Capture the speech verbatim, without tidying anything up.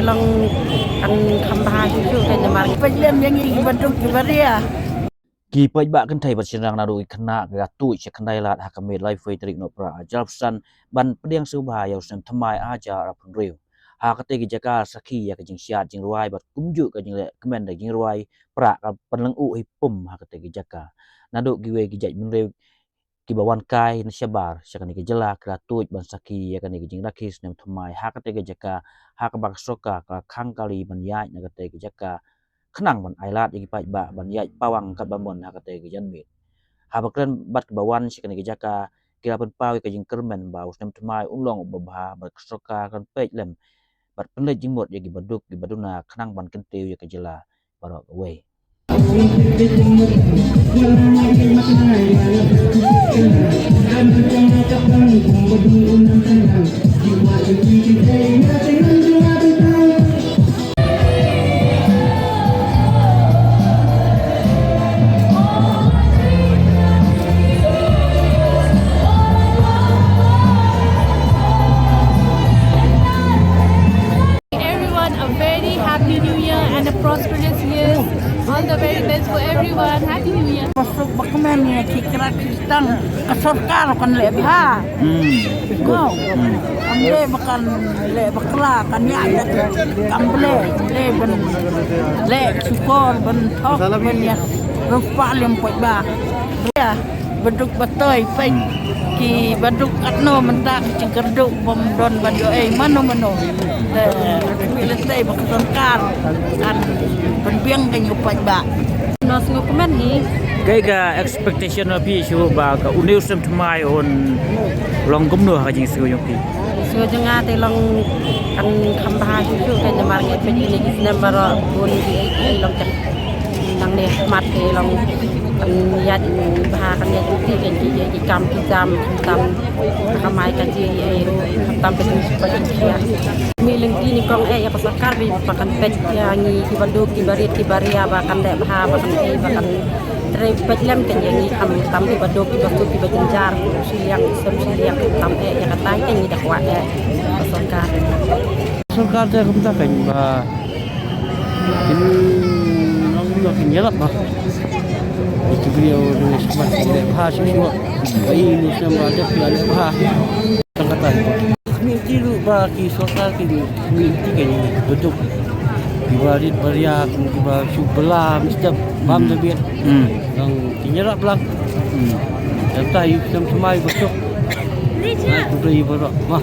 Long kan kham bha shuh shuh kan namar ki peit lem ïa ngi ki baduk ki baria. Ki paidbah kynthei bad shynrang naduh ki khynnah ki la tuid sha khyndai lad ha ka miet laiphew tarik Nohprah arhajar arphew san ban pdiang sngewbha ïa u snem thymmai arhajar arphew hynriew. Ha katei ka jaka sakhi ïa ka jingshad jingrwai bad kumjuh ka jingleh kmen da jingrwai prah ka pynlong u hi pum ha katei ka jaka. Naduh kiwei ki jaitbynriew kiba wan kai na shabar sha kane ka jylla ki la tuid ban sakhi ïa kane ka jingrakhe snem thymmai ha katei ka jaka, ha kaba ka sorkar ka khang kali ban ïaid na katei ka jaka khnang ban ailad ïa ki paidbah ban ïaid pawang katba mon ha katei ka janmiet. Haba kren bad kiba wan sha kane ka jaka ki la pynpaw ïa ka jingkyrmen ba u snem thymmai un long uba bha bad ka sorkar kan peit lem bad pynleit jingmut ïa ki baduk ki baduna khnang ban kyntiew ïa ka jylla baroh kawei. Everyone, a very happy new year and a prosperous year. All the very best for everyone. Happy New Year. Ba suk ba kmen ïa ki kra ki tang ka sorkar kan leh bha. Hmm. Ko. Hmm. Am leh ba kan leh bakla kan ïa ïa kam leh leh ban leh shukor ban thok ban ïa rupa lem poi ba. Ïa. Baduk batoi peit ki baduk katno mynta ki jingkyrduh bym don ban ïoh ei mano mano. Te wi lynti ba ka sorkar kan pynbiang ka ïa u paidbah. Nus ngu kmen hi. Kaei ka expectation jong phi shuh ba ka une u snem thymmai un long kumno ha ka jingsngew jong phi? Shuh jong nga te long kan kham bha shuh shuh kan namar ngi peit ine ki snem baroh bun ki ei long kan. Nangne mat te long kan ïaid bha kan ïaid ti kan ki ïaid ki kam ki jam ki kam kamai kan ji ei ru tam peit ni pa ji ïa. Mi leng ti ni kong eh ïa ka sorkar ri pa kan peit ïa ngi ki baduk ki barit ki baria ba kan leh bha ba kan ei ba kan trei peit lem kan ïa ngi kam tam ki baduk ki basuk ki bajynjar ki shiliang ki sem shiliang tam eh ïa kata kan ngi da kwah eh ka sorkar. Sorkar te kumta kan ba Kin long lo kin ïarap ba. Ito bri o dong smat kin leh bha shuh shuh. Ba i nu snem ba dep ïa leh bha. Tang kata. Kmih ti ruh ba ki sorkar kin kmih ti kan ïa duduk. Kiba rit baria kiba shu bela mesti bam da biat. Hmm. Dang kin ïarap lang. Hmm. Dang ta yu snem semai besok. Ai tu bri barak. Wah.